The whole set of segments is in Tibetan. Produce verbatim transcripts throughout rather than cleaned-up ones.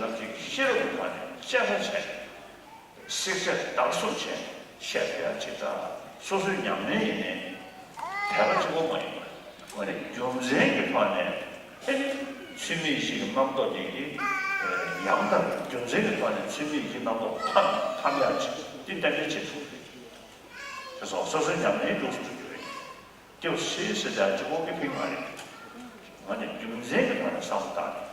ལམ་གྱི་ཤེས་རབ་ཀྱི་ཐོག་ནས་དཔྱད་པ་བྱས། བསྲེག་བཅད་བརྡར་གསུམ་བྱས་བཤད་པ་ཡང་ཇི་ལྟར་སོ་སོའི་ཉམས་ལེན་ཡིན་ནའི་དད་པ་གཅིག་པོ་མ་ཡིན་པར་དངོས་གནས་རྒྱུ་མཚན་གྱི་ཐོག་ནས་ཨེ་ནི་ཚུལ་མིན་ཡིད་བྱེད་ཀྱི་རྣམ་རྟོག་དེ་གི་ཡང་དག་རྒྱུ་མཚན་གྱི་ཐོག་ནས་ཚུལ་མིན་ཡིད་བྱེད་རྣམ་རྟོག་ཕམ་ཕམ་ཡག་ཅིག་དེ་གཏན་འཁེལ་བྱེད་ཐུབ་རེད། དེ་སོགས་སོ་སོའི་ཉམས་ལེན་ལུགས་སུ་འགྲོ་རྒྱུ་རེད། སྐྱབས་སུ་མཆི་ཟེར་ཡག་གཅིག་པོ་གིས་ཕན་མ་རེད། ང་ནི་རྒྱུ་མཚན་གྱི་ཐོག་ནས་བསམ་བློ་བཏང་ནས།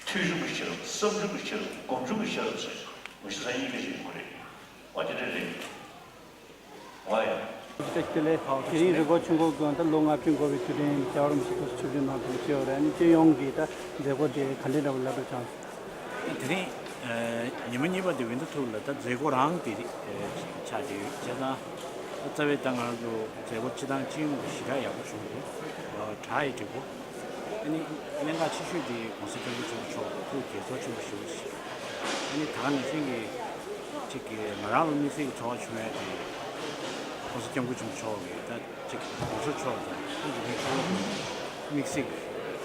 ཐོས་བྱུང་གི་ཤེས་རབ། བསམ་བྱུང་གི་ཤེས་རབ། སྒོམ་བྱུང་གི་ཤེས་རབ་ཟེར། ངོ་ཤེས་ས་གཉིས་ཀ་ཞིག་ཡོད་རེད། འོ་དེ་འདྲ་རེད། འོ་ཡ། ཐུགས་རྗེ་ཆེ། དེ་རིང་རི་ཀོན་ཆོས་འཁོར་དགོན་དུ་ལོ་ལྔ་བཅུ་འཁོར་བའི་དུས་དྲན་རྒྱལ་བ་རིན་པོ་ཆེ་མཆོག་ཆིབས་བསྒྱུར་གནང་དོན་ཅི་ཡོད་རེད། ཨ་ནི་སྤྱི་ཡོངས་ཀྱི་ད་མཛད་སྒོ་དེ་ག་འདྲའི་འདྲ་བ་ལབ་རེ་བྱུང་། དེ་རིང་ཉི་མ་གཉིས་པ་དེ་ཝིན་ཐར་ཐུར་ལ་ད་མཛད་སྒོ་རང་དེ་ཆགས་བསྡད་ཡོད། བྱས་ཙང་རྩ་བའི་ད་ང་རང་ཚོ་མཛད་སྒོ་སྤྱི་བཏང་སྤྱི་ཡོངས་ཀྱི་ཞེ་དྲག་ཡག་པོ་བྱུང་འདུག་གྲ་ཡི་འགྲིག་པོ། ཨ་ནི་གནད་འགག་ཆེ་ཤོས་དེ་༸གོང་ས་༸སྐྱབས་མགོན་ཆེན་པོ་མཆོག་ཐུགས་དགྱེས་ཚོར་ཆེན་པོ་ཞེ་པོ་ཞིག་ཨ་ནི་ད་ག་ནང་བཞིན་གྱི་གཅིག་གི་ང་རང་ལ་དམིགས་བསལ་གྱི་ཚོར་བ་བྱུང་ཡ་དེ་༸གོང་ས་༸སྐྱབས་མགོན་ཆེན་པོ་མཆོག་གིས་ད་གཅིག་༸གོང་ས་མཆོག་དང་ཐུགས་རྗེ་ཆེན་པོ་དམིགས་བསལ་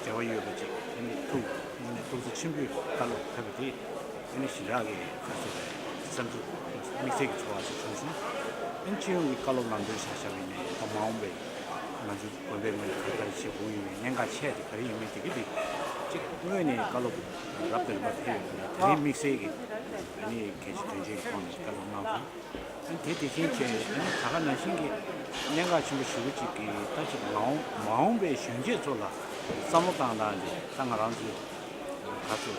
གྱི་འབྲེལ་བ་ཡོད་པ་ཅིག་ཨ་ནི་ཐུགས་དངོས་གནས་ཐུགས་རྗེ་ཆེན་པོའི་བཀའ་སློབ་ཕེབས་པ་དེ་ཨ་ནི་ཞེ་དྲག་གི་ཁ་གསོ་བའི་བསམ་ཚུལ་དམིགས་བསལ་གྱི་ཚོར་བ་ཞིག་བྱུང་སོང་། ཨ་ནི་སྤྱི་ཡོངས་ཀྱི་བཀའ་སློབ་ལམ་སྟོན་ཆ་བཞག་པ་ཡིན་ནའི་ད་མ་འོངས་པའི་ང་ཚོའི་དགོན་པའི་ངོས་ནས་ག་རེ་བྱེད་དགོས་ཡོད་མེད། གནད་འགག་ཆེ་དེ་ག་རེ་ཡིན་མིན་དེ་གི་དེ་གཅིག་སྔོན་ནས་བཀའ་སློབ་རབ་དང་རིམ་པ་ཕེབས་ཡོད་པ་ལས་དེ་རིང་དམིགས་བསལ་གྱི་ཨ་ནི་གལ་ཆེ་དོན་ཆེ་གི་ཐོག་ནས་བཀའ་སློབ་གནང་སོང་། ཨ་ནི་དེ་དེ་བཞིན་བྱས་ཨ་ནི་ད་ག་ནང་བཞིན་གྱི་གནད་འགག་ཆེན་པོ་ཞེ་པོ་ཅིག་གི་ད་ཅིག་མ་འོངས་མ་འོངས་པའི་གཞོན་སྐྱེས་ཚོ་ལ་བསམ་བློ་བཏང་སྟངས་དེ་ད་ང་རང་ཚོའི་ག་ཚོད་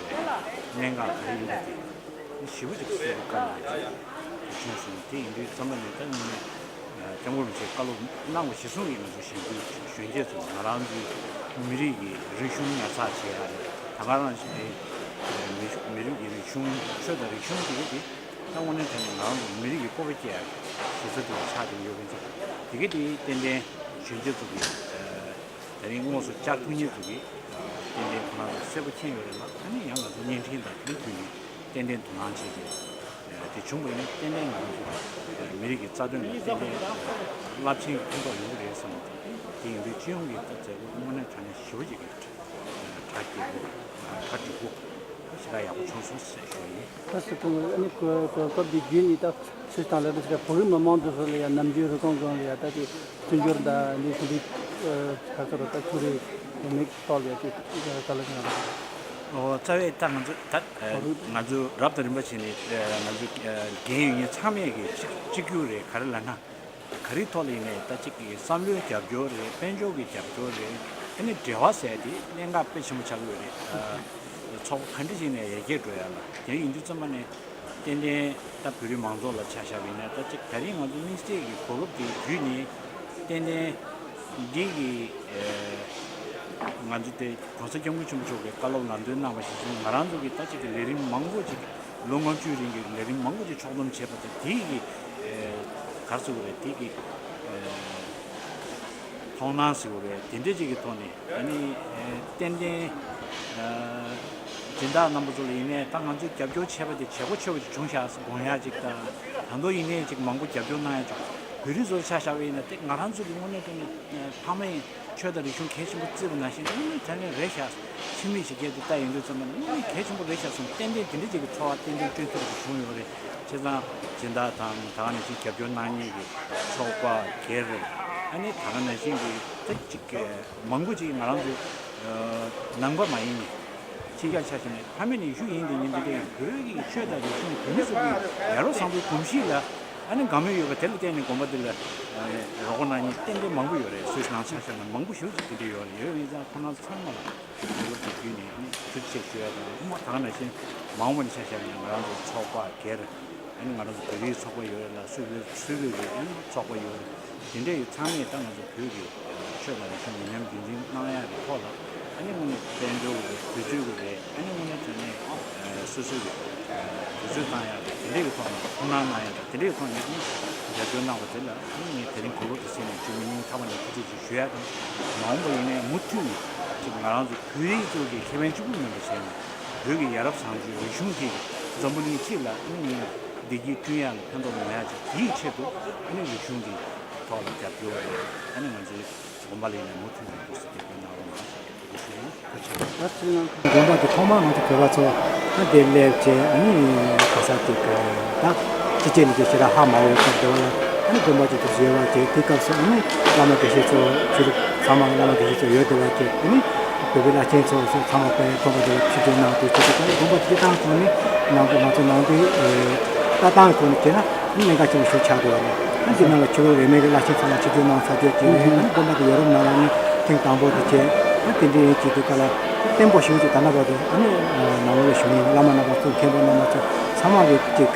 རེད། གནད་འགག་ག་རེ་ཡིན་པ་དེ་ཞེ་པོ་ཅིག་གསལ་པོ་བཀའ་གནང་ཅིག་བྱུང་སོང་། དེ་ཡིན་དུས་ཙམ་པ་ནས་ད་ངས་སྐྱབས་མགོན་རིན་པོ་ཆེས་བཀའ་སློབ་གནང་བ་གཞིར་བཟུང་གིས་ང་ཚོ་གཞོན་སྐྱེས་གཞོན་སྐྱེས་ཚོ་ང་རང་ཚོའི་མི་རིགས་ཀྱི་རིག་གཞུང་ཉར་ཚགས་བྱེད་ཡ་རེད། ད་ག་རང་བཞིན་མི་མི་རིགས་ཀྱི་རིག་གཞུང་ཆོས་དང་རིག་གཞུང་དེ་ག་དེ་ད་དངོས་གནས་དྲང་གནས་ང་རང་ཚོ་མི་རིགས་ཀྱི་བཀོད་པ་སྐྱེ་ཡ་གཞི་རྩ་དེ་ཆགས་བསྡད་ཡོད་པ་ཚོ་དེ་ག་དེ་ཏན་ཏན་གཞོན་སྐྱེས་ཚོ་གི་དེ་རིང་དངོས་སུ་བཅར་ཐུབ་མཁན་ཚོ་གིས་ཏན་ཏན་ཁོ་རང་ཚོ་གསལ་པོ་མཁྱེན་ཡོད་རེད་ལ། ཨ་ནི་ཡང་ང་ཚོ་བརྙན་འཕྲིན་དང་དེ་ཚོའི་ཐོག་ནས་ཏན་ཏན་དོ་སྣང་བྱེད་ཀྱི་དེ་བྱུང་བ་ཡིན་ན་ཏན་ཏན་ང་ཚོ་མི་རིགས་ཀྱི་རྩ་དོན་ལ་ཏན་ཏན་རླབས་ཆེན་གྱི་ཕན་ཐོགས་ཡོང་གི་རེད་བསམ། དེ་ཡིན་དུས་སྤྱི་ཡོངས་ཀྱི་ད་མཛད་སྒོ་དངོས་གནས་དྲང་གནས་ཞེ་པོ་ཅིག་གི་གྲ་རྒྱས་པོ་གྲ་འགྲིག་པོ་ཞེ་དྲག་ཡག་པོ་བྱུང་སོང་ཟེར་ཞུ་ཡ་ཡིན། ད་སྲིད་སྐྱོང་ཨ་ནི་གོ་གོ་སྐབས་འདི་བརྒྱུད་ནས་ད་སྲིད་དང་ལས་དང་ཞེ་དྲག་བོད་རིགས་མི་མང་དེ་ཚོ་ལ་ཡང་ནམ་རྒྱུན་རི་ཀོན་དགོན་ལ་ཡང་ད་དེ་བསྟུན་འགྱུར་དང་འདི་ཚོ་འདི་ག་ཚོད་རེད། ད་ཐུགས་རེ་མིག་ཐོག་ལ་ཡང་དེ་ག་ལ་ཡང་། ཨོ་རྩ་བའི་ད་ང་ཚོ་ད་ང་ཚོ་རབ་དང་རིམ་པ་བྱས་ནས་ང་ཚོ་འགན་ཡོད་མཁན་ཚང་མས་ཀྱི་གཅིག་གཅིག་གྱུར་རེད། ག་རེ་ལབ་ན། ག་རེའི་ཐོག་ལ་ཡིན་ནའི་ད་གཅིག་གི་བསམ་བློའི་རྒྱབ་སྐྱོར་རེད། དཔལ་འབྱོར་གྱི་རྒྱབ་སྐྱོར་རེད། ཨ་ནི་འབྲེལ་བ་ཟེར་དེ་གནད་འགག་དཔེ་ཆེན་པོ་ཆགས་ཀྱི་ཡོད་རེད། ཚོགས་པ་ག་འདྲ་ཞིག་ནས་ཡར་རྒྱས་འགྲོ་ཡ་ལ་དེ་ཡིན་དུས་ཙམ་པ་ནས་ཏན་ཏན་ད་བོད་རིགས་མང་ཚོགས་ལ་ཆ་བཞག་པ་ཡིན་ན་ད་གཅིག་ད་རིང་ང་ཚོ་དམིགས་བསལ་གྱི་གོ་སྐབས་དེ་བརྒྱུད་ནས་ཏན་ཏན་འདི་གི་ང་ཚོ་དེ་༸གོང་ས་༸སྐྱབས་མགོན་ཆེན་པོ་མཆོག་གིས་བཀའ་སློབ་ལམ་སྟོན་གནང་བ་གཞིར་བཟུང་ང་རང་ཚོ་གི་ད་གཅིག་གི་ལས་རིམ་མང་པོ་ཅིག་ལོ་ལྔ་བཅུའི་རིང་གི་ལས་རིམ་མང་པོ་ཅིག་ཕྱོགས་བསྡོམས་བྱས་པ་དང་དེའི་གི་ག་རེ་ཟེར་དགོས་རེད། དེ་གི་མཐོང་སྣང་ཟེར་དགོས་རེད། དེ་འདྲ་ཅིག་གི་ཐོག་ནས་ཨ་ནི་ཏན་ཏན་སྦྱིན་བདག་རྣམ་པ་ཚོ་ལ་ཡིན་ནའི་ད་ང་ཚོས་རྒྱབ་སྐྱོར་བྱས་པ་དེ་བྱེད་སྒོ་ཆེ་བ་ཅིག་བྱུང་ཤག་དགོངས་ཡ་ཅིག་དང་ད་དུང་ཡིན་ནའི་ཅིག་མང་པོ་རྒྱབ་སྐྱོར་གནང་ཡ་ཅིག་བོད་རིགས་ཚོར་ཆ་བཞག་པ་ཡིན་ན་དེ་ང་རང་ཚོ་གི་དངོས་གནས་དྲང་གནས་ཕ་མ་ཡིན། ཆོས་དང་རིག་གཞུང་གལ་ཆེན་པོ་བརྩིས་པ་ནང་བཞིན་དངོས་གནས་དྲང་གནས་རེད་ཤག་ཕྱི་མིག་ཅིག་བལྟས་ཏེ་ལྟ་ཡོང་དུས་ཙམ་པ་ནི་དངོས་གནས་གལ་ཆེན་པོ་རེད་ཤག་བསམ། ཏན་ཏན་དེ་འདྲ་ཅིག་གི་ཚོར་བ་ཏན་ཏན་བསྐྲུན་ཐུབ་པ་ཞིག་བྱུང་ཡོད་རེད། བྱས་ཙང་སྦྱིན་བདག་དང་ད་ག་ནང་བཞིན་རྒྱབ་སྐྱོར་གནང་མཁན་གྱི་ཚོགས་པ་སྒེར་རེད། ཨ་ནི་ད་ག་ནང་བཞིན་གྱི་ད་ཅིག་མང་པོ་ཅིག་ང་རང་ཚོ་ནང་པ་མ་ཡིན་ནས་ཕྱི་རྒྱལ་ཆ་བཞག་ནས་ཕ་མེས་ནས་གཞུང་ཡིན་དེ་ཉིན་དེ་འདྲའི་བོད་ཀྱི་ཆོས་དང་རིག་གཞུང་བོད་མི་ཚོ་གི་ཡ་རབས་བཟང་པོའི་གོམས་གཤིས་ལ་ཨ་ནི་དགའ་མོས་ཡོད་པ་དེ་ལ་བརྟེན་ནས་དགོན་པ་འདི་ལ་རོགས་པ་གནང་མཁན་ཏན་ཏན་མང་པོ་ཡོད་རེད། སུད་སི་ནང་ཆ་བཞག་ན་མང་པོ་ཞེ་པོ་ཅིག་དེ་འདྲ་ཡོད་རེད། ཡིན་ཙང་ཁོང་རྣམ་ཚང་མ་ལ་གོ་སྐབས་དེ་བརྒྱུད་ནས་ཨ་ནི་ཐུགས་རྗེ་ཆེ་ཞུ་ཡ་དང་། ཨ་ནི་ད་ག་ནང་བཞིན་མ་འོངས་པ་ནས་ཆ་བཞག་ན་ང་རང་ཚོ་ཚོགས་པ་སྒེར་ཨ་ནི་ང་རང་ཚོ་བོད་རིགས་ཚོགས་པ་ཡོད་རེད་ལ། སུད་སི་སུད་སི་གི་ཨ་ནི་ཚོགས་པ་ཡོད་རེད། དེ་འདྲ་ཡི་ཚང་མས་ད་ང་ཚོ་བོད་ཀྱི་ཆོས་དང་རིག་གཞུང་མི་ཉམས་རྒྱུན་འཛིན་གནང་ཡག་གི་ཐོག་ལ་ཨ་ནི་དངོས་གནས་དཔལ་འབྱོར་གྱི་རེད། དུས་ཚོད་ཀྱི་རེད། ཨ་ནི་དངོས་གནས་དྲང་གནས་སོ་སོའི་གི་དུས་ཚོད་བཏང་ཡག་རེད། དེ་འདྲ་གི་ཐོག་ནས་ཐུགས་སྣང་གནང་ཡག་དང་དེ་འདྲ་གི་ཐོག་ནས་ཨ་ནི་རྒྱབ་སྐྱོར་གནང་བ་དེ་ལ་ཨ་ནི་ངས་དེ་རིང་གོ་སྐབས་དེ་ཟིན་ནས་བཅུ་མི་ཉིན་ཐ་མ་ནས་ཐུགས་རྗེ་ཆེ་ཞུ་ཡག་དང་། མ་འོངས་པ་ཡིན་ནའི་མུ་མཐུད་ནས་ཅིག་ང་རང་ཚོ་བོད་རིགས་ཚོ་གི་ཁེ་ཕན་གཅིག་པུ་མིན་པ་བྱས་ནས་བོད་ཀྱི་ཡ་རབས་བཟང་སྤྱོད་རིག་གཞུང་དེ་འཛམ་བུ་གླིང་སྤྱི་ལ་ཨ་ནི་ངས་བདེ་སྐྱིད་བསྐྲུན་ཡག་ལ་ཕན་ཐོགས་ཡོང་ཡག་ཅིག་དེའི་ཆེད་དུ་ཨ་ནི་རིག་གཞུང་གི་ཐོག་ལ་རྒྱབ་སྐྱོར་རེད། ཨ་ནི་ང་ཚོའི་དགོན་པ་ལ་ཡིན་ནའི་མུ་མཐུད་ནས་འདུག་སེ་དེ་འདྲ་གནང་རོགས་གནང་ཞེས་འབོད་སྐུལ་ཞུ་ཡིན། ཐུགས་རྗེ་ཆེ། དགོན་པ་དེ་ཐོག་མར་ང་ཚོ་བོད་པ་ཚོ་ དེ་སླེབས་རྗེས་ཨ་ནི་ག་ས་དེ་ག་ད་ཕྱི་རྒྱལ་ནས་ཀྱི་ཞེ་དྲག་ཧ་མ་གོ་བའི་སྐབས་དེ་བ་ལ་ཨ་ནི་དགོན་པ་ཅིག་ཏུ་བཞུགས་པ་བྱས། དེ་སྐབས་སུ་ཨ་ནི་བླ་མ་དགེ་བཤེས་ཚོ་ཆོས་ལུགས་ཚང་མ་བླ་མ་དགེ་བཤེས་ཚོ་ཡོད་བསྡད་པ་བྱས། དེ་ནི་བོད་པའི་བླ་ཆེན་ཚོ་ཚང་མ་དཔེ་དགོན་པ་དེ་ལ་ཆིབས་བསྒྱུར་གནང་དུས་ཆེད་དུ་དགོན་པ་དེ་ཏང་ཐོག་ནས་ནང་དུ་ང་ཚོ་ནང་དུ་ལྟ་སྟངས་ཐོག་ནས་བྱས་ན་གནད་འགག་ཆེན་པོ་ཞིག་ཆགས་འདུག་བ་རེད། ཨ་འདི་ནང་ལ་ཆོས་ལུགས་རིས་མེད་ཀྱི་བླ་ཆེན་ཚང་མ་ཆིབས་བསྒྱུར་གནང་ཚར་དུས་དེ་ནས་ཨ་ནི་དགོན་པ་དེ་ཡོ་རོབ་ནང་ལ་ནི་ཐེངས་དང་པོ་དེ་བྱས། ཨ་དེ་འདྲའི་ཡིན་གྱི་དུས་སྐབས་ལ་བརྟན་པོ་ཞིག་ཅིག་ད་ལྟ་བར་དུ་ཨ་ནི་ནང་ལོགས་ལ་བཞུགས་མཁན་བླ་མ་རྣམ་པ་ཚོ་མཁན་པོ་རྣམ་པ་ཚོ་ཚང་མ་གི་ཅིག་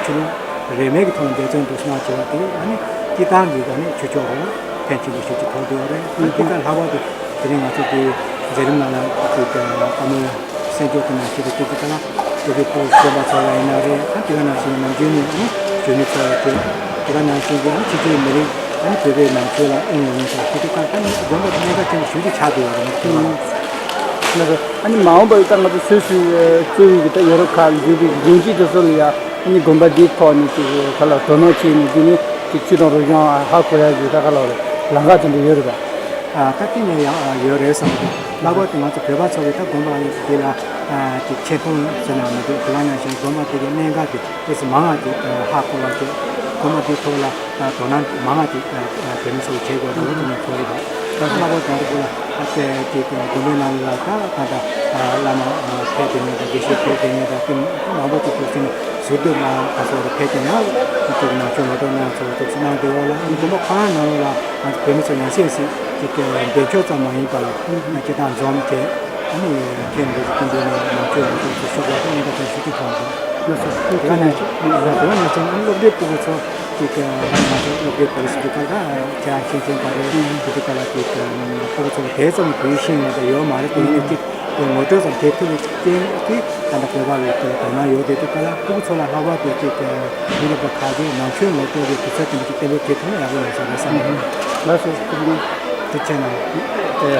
ཆོས་ལུགས་རིས་མེད་ཀྱི་ཐོག་ནས་འབད་བརྩོན་འདུག་སེ་གནང་བྱས་པ་དེ་ཨ་ནི་སྤྱིར་བཏང་གི་ཨ་ནི་ཆོས་ཕྱོགས་རུ་ཕན་ཆེན་པོ་ཞིག་ཅིག་ཐོགས་འདུག་བ་རེད། ཨ་ནི་དེ་ག་ལྷག་པར་དུ་དེ་རིང་ང་ཚོ་དེ་མཛད་རིམ་ནང་ལ་ཅིག་བཀའ་མོལ་གསན་རྒྱུ་དེ་ནང་བཞིན་དུ་སྐྱེས་ཀྱི་ད་ལ་བོད་པའི་སྤུ་གུ་གཞོན་པ་ཚོ་ལ་ཡིན་ན་རེད། ད་དེ་ག་ནང་བཞིན་ནམ་རྒྱུན་ནས་ཨ་ནི་གཞོན་ནུ་ཚོ་ལ་དེ་དེ་ག་ནང་བཞིན་གྱི་ཨ་ནི་ཕྱི་རྒྱལ་མི་རིགས་ཨ་ནི་བོད་པའི་ནང་ཆོས་ལ་དབྱིངས་ཡོད་མཁན་ཚོ་ལ་དེ་དུས་ཀ་ད་ནི་དགོན་པ་དེ་གནད་འགག་ཆེན་པོ་ཞེ་པོ་ཅིག་ཆགས་བསྡད་ཡོད་རེད་མ་གཏོགས། ལགས་སོ། ཨ་ནི་མ་འོངས་པར་ད་ང་ཚོ་སོ་སོའི་གཙོས་པའི་གི་ད་ཡོ་རོབ་ཁག་འཛུལ་པའི་གི་མགྲོན་གཅིག་དེ་ཚོ་ལ་ཡ་ཨ་ནི་དགོན་པ་འདིའི་ཐོག་ནས་ཅིག་ག་ལ་དོ་སྣང་བྱས་ནས་འདི་ནི་ཅིག་ཆོས་དང་རིག་གཞུང་ཧ་གོ་ཡ་གི་ད་ག་ལ་ལམ་ཁ་དེ་འདྲ་ཡོད་རེད་པ། ཨ་ད་དེ་ནས་ཡང་ཡོད་རེད་བསམ་གི་འདུག་ལྷག་པར་དུ་ང་ཚོ་བོད་པ་ཚོ་གི་ད་དགོན་པ་འདི་ལ་ཅིག་ཆེ་མཐོང་ཟེར་ན་མི་འདུག་དེ་ག་ནང་བཞིན་དགོན་པ་དེ་གི་གནད་འགག་དེ་ཏོག་ཙམ་མང་བ་ཅིག་ཧ་གོ་བ་བྱས། དགོན་པ་དེའི་ཐོག་ལ་དོ་སྣང་མང་བ་ཅིག་བོད་མི་ཚོ་བྱེད་དགོས་འདུག་དེ་ནས་ཚོར་གི་འདུག་ད་ལྷག་པར་དུ་ང་ཚོ་ལ་ད་ཅིག་དགོན་པའི་ནང་ལ་ད་ད་ད་བླ་མ་ཕེབས་དེ་ནས་ད་དགེ་བཤེས་ཕེབས་དེ་ནས་ད་དེ་མང་པོ་ཅིག་ཏོག་ཙམ་ཟུར་དུ་ང་ཁ་སོ་རུ་ཕེབས་དེ་ནས་ཅིག་ནང་ཆོས་ངོ་སྤྲོད་གནང་ཚོ་ཏོག་ཙམ་གནང་དེ་འོག་ལ་དགོན་པ་ཁོ་རང་ནང་ལ་ང་ཚོ་བོད་མི་ཚོ་ཡང་སེ་སེ་ཅིག་འདས་མཆོད་ཙམ་མ་ཡིན་པར་སྐྱེ་སྟངས་འཛོམས་བྱས། ཨ་ནི་ཁྱེད་འདི་ཚོ་སྐུ་མདུན་ནས་ནང་ཆོས་ཡོངས་རྫོགས་ཚོ་ཤོག་ལ་ཨ་ནི་ད་ཐེངས་ཞུ་རྒྱུ་དང་དེ་ག་ནང་བཞིན་དེ་ག་ནང་བཞིན་ཨ་ནི་སློབ་གྲྭའི་ཕྲུ་གུ་ཚོ་ཅིག་ང་ཚོ་སློབ་གྲྭའི་ཕྲུ་གུ་ཚོ་དེ་ག་ལ་ཁྱེད་རང་མཁྱེན་མཁྱེན་པ་རེད། དེ་དུས་ག་ལ་ཅིག་ཕྲུ་གུ་ཚོ་ལ་དེ་ཙམ་བོད་ཡིག་ཤེས་ཡོད་ད་ཡོད་མ་རེད། དེ་ཡིན་ནའི་ཅིག་ངོ་སྤྲོད་ཙམ་བྱེད་ཐུབ་པའི་རྐྱེན་གྱིས་ད་ལྟ་བོད་པ་ལ་དོ་སྣང་ཡོད། དེ་དུས་ག་ལ་ཕྲུ་གུ་ཚོ་ལ་ལྷག་པར་དུ་ཅིག་མི་རབས་པ་ཁག་གིས་ནང་ཆོས་ངོ་སྤྲོད་ཀྱི་དུས་ཚོད་དེ་འདྲ་ཅིག་གཏན་འབེབས་བྱེད་ཐུབ་ན་ཡག་པོ་ཡོང་ས་རེད་བསམ་གི་འདུག་ལགས་སོ། ཐུགས་རྗེ་ཆེ་གནང་། ཐུགས་རྗེ་ཆེ་གནང་།